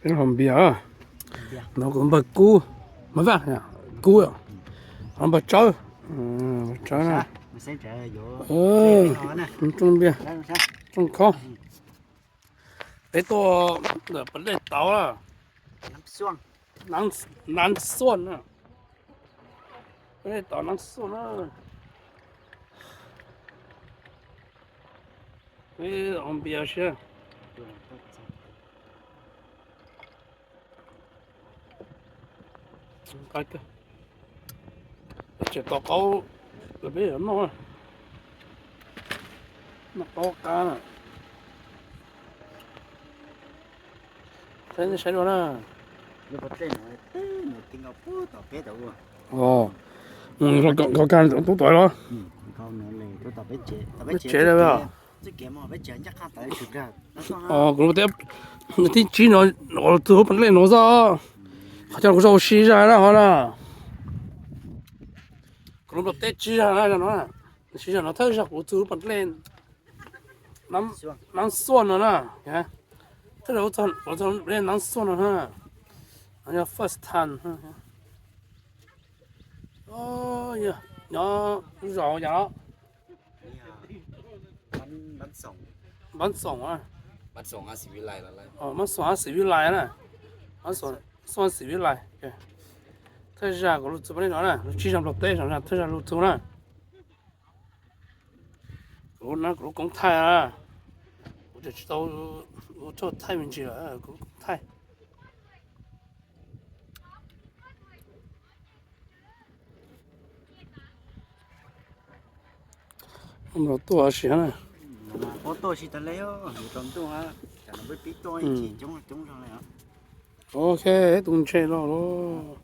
Peb hov npias, no kuv npawg Kub, mas vaj, Kub, hov npawg Tsawb, Tsawb na, rooj npias, rooj khob. Peb tuaj ntawm pas dej tauv na, Nab Xuaj na, pas dej tauv Nab Xuaj na. Peb hov npias siab. Tseem tos qaub, peb yuav noj, noj qaub qab na. Saib, saib dua na. Nkhaus kag tub tod los? Peb tsev, kuv teb, tib tsib no, txug lub pas dej no xwb. Qhov chaw no kuv tsis ua si zaj na ho na. Kuv lub pas dej tsib zag na no, tsib zag no thawj zag kuv txug lub pas dej Nab Xuaj no na. Thawj zag kuv txug Nab Xuaj no na. Yog first time. Nyob zos yam Npab Xoom, Npab Xoom Xim Vib Lais na. Npab Xoom Xim Vib Lais. Thawj zag kuv lug txug pas dej no na, lub tsib zag Nplog teb, thawj zag lug txug na. Kuv na kuv lub koob thaij na, kuv tseem tsis tau ua txuj thaij me ntsis lawm, kuv lub koob thaij. Tuaj siav na. Ok, tus ntshe no los.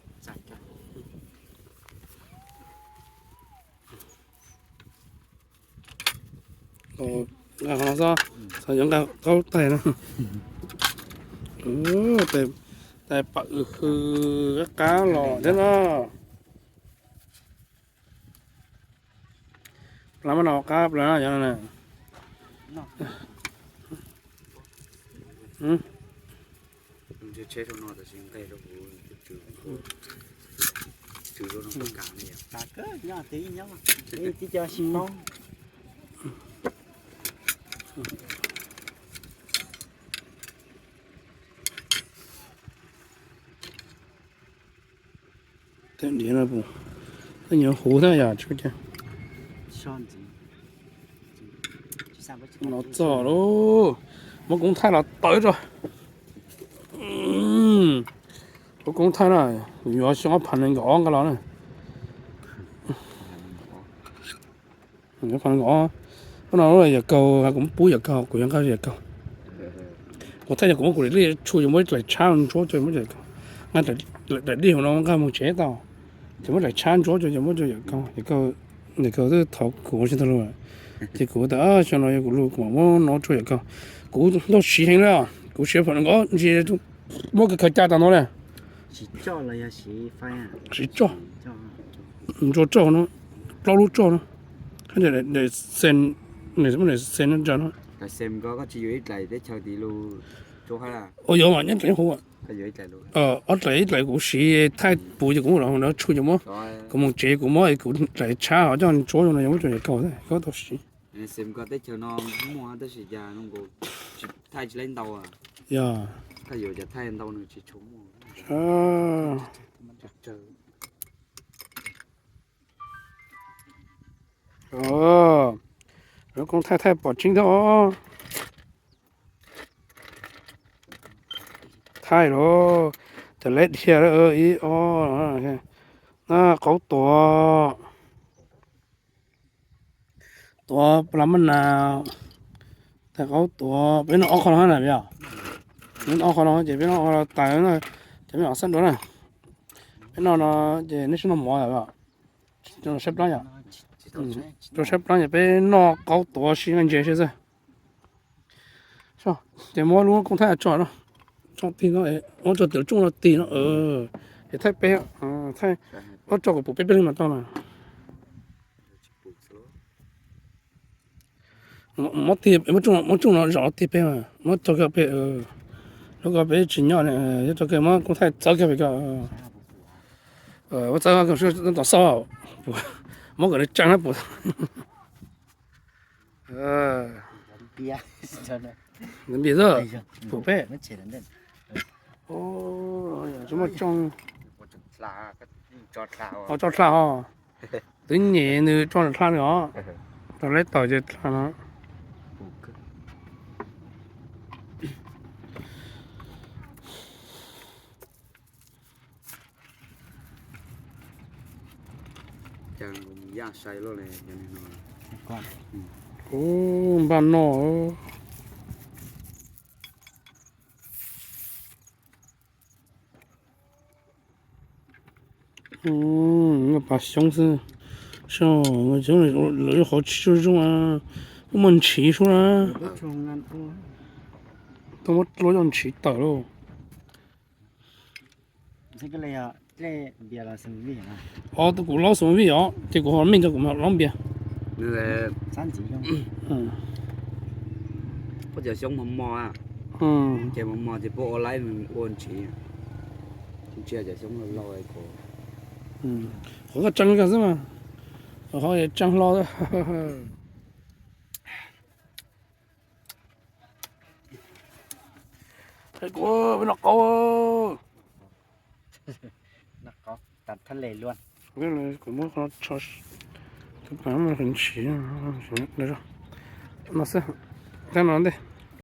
Nqa qhov no xwb, xav yuav nqa qaub tais no. Tais pam hws qab qab los thiab no. Plab mab no qab plab no yog no na. Tej diav no, tej nyuam huv thiab yom, tsis ua cas. Los txog lauj, muab koob thaij los tawm tso. Kuv koob thaij na, kuv yuav xyoo ob phav nees nkaum ob nqa los na. Ob phav nees nkaum ob, hnub no yawm kaug, kuv muab pub yawm kaug, kuv yuav nqa yawm kaug. Kuv thaij yog kuv muab kuv daim dij tshu ces muab daim tshab ntsuab cov muab yawm kaug. Nqa daim dij hauv no nqa mus tsev tau, ces muab daim tshab ntsuab cov ces muab rau yawm kaug. Yawm kaug twb thov kuv ua tsis tau lus, ces kuv tias xyoo no yog kuv lus kuv mam muab no tsua yawm kaug. Kuv ntau siv heev li, kuv siv phav nees nkaum ob ntsis, muab kawg khaws ca tas no na. Siv tsoj, ntsuab tsoj no, plaub lub tsoj no, daim xem no. Ua yuav mas nyob tsev huv, ob daim ib daim kuv siv thaij puv ces kuv los no tshu ces muab, kuv mus tsev kuv muab kuv daim tshab hov coj ntsuab no yog muab rau yawm kaug, yawm kaug tau siv. Yog, lawv koob thaij thaij pom tseeb thiab os. Thaij los, cov leb dhia ib ob, na qaub tuav, tuav plas mab nas, thaij qaub tuav. Peb noj ob qho no na yom, peb noj ob qho no ces peb noj qho no tas, ces peb mam xab dua na. Peb noj no ces nej sib noj mov yom, saib plab yom, rau saib plab ces peb noj qaub tuav sib nqaij ntses sib xwb. Ces muab lub koob thaij tso no, tso tig no, muab tso tim lub tsooj no tig no, ces thaij peb, thaij, muab tso kom puv peb peb leeg mas tau na. Muab tig, muab tsooj no zom tig peb mas muab tso kiag peb. Lub ko peb tsis nyob ne, yog tau kawg muab kuv thaij txawv kiag pem ko. Muab txawv kom tom xauj, muab kom nws tseeb na puas. Npias xwb, pum peb. Tsis muaj tsoo. Tso dlha ho. Twb nyem nws tso dlha nws os. Tau leb tawm ces dlha no. Ub, npaj noj. Pas xyoob xwb. Saib, lawv qhov tsis zoo zoo, muaj ntshis suab na. Tau muab dluab coj ntshis tawm lauj. Os, kuv laub xoo vij os, ces kuv ho meej rau kuv laub npias. Puab cov xyoob mos mos, ces mos mos ces puab ua laib ua ntshis. Tsis ua cov xyoob laus laus. Qhov ko tseeb kawg xwb mas, qhov tseeb hlo. Kuv noj qaub. Kuv muab qhov no tso, tus pas no ntshis. No xwb, tag no ntej.